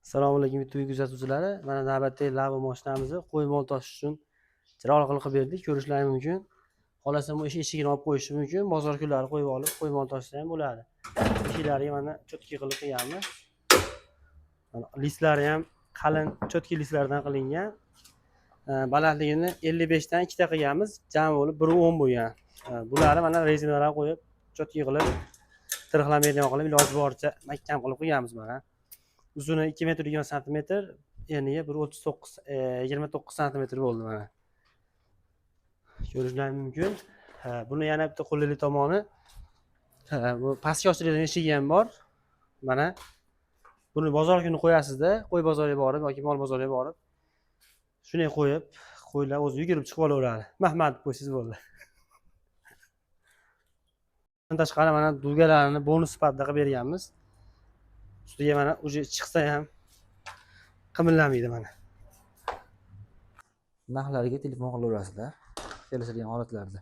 Assalomu alaykum, YouTube kuzatuvchilari. Mana navbatdagi Labo mashinamizni qo'y, mol tashish uchun chiroyli qilib berdik. Ko'rishlaring mumkin. Xohlasa, bu eshigini olib qo'yishi mumkin. Bozor kunlari qo'yib olib, qo'y, mol tashisa ham bo'ladi. Eshiklariga mana чётки qilib qo'yganmiz. Mana listlari ham qalin, чётки listlardan qilingan. Balandligini 55 dan ikkita qilganmiz. Jami bo'lib 1.10 bo'lgan. Bularni mana rezinalar qo'yib, чётки qilib, tirqlamaydigan qilib, iloji boricha mahkam qilib qo'yganmiz mana. Uzuni 2 metr 20 santimetr, eniga 1.39, 29 santimetr bo'ldi mana. Ko'rishlaring mumkin. Ha, buni yana bitta qulaylik tomoni, ha, bu pastga ochiladigan eshigi ham bor. Mana buni bozor kuni qo'yasizda, qo'y bozoriga borib yoki mol bozoriga borib, shunday qo'yib, qo'ylar o'zi yugurib chiqib olaveradi. Mahmad deb qo'ysangiz bo'ldi. Bundan tashqari, mana дуга larini bonus sifatida qilib berganmiz. Ustiga mana уже chiqsa ham qimillamaydi mana. Narxlariga telefon qilaverasizlar kelishilgan holatlarda.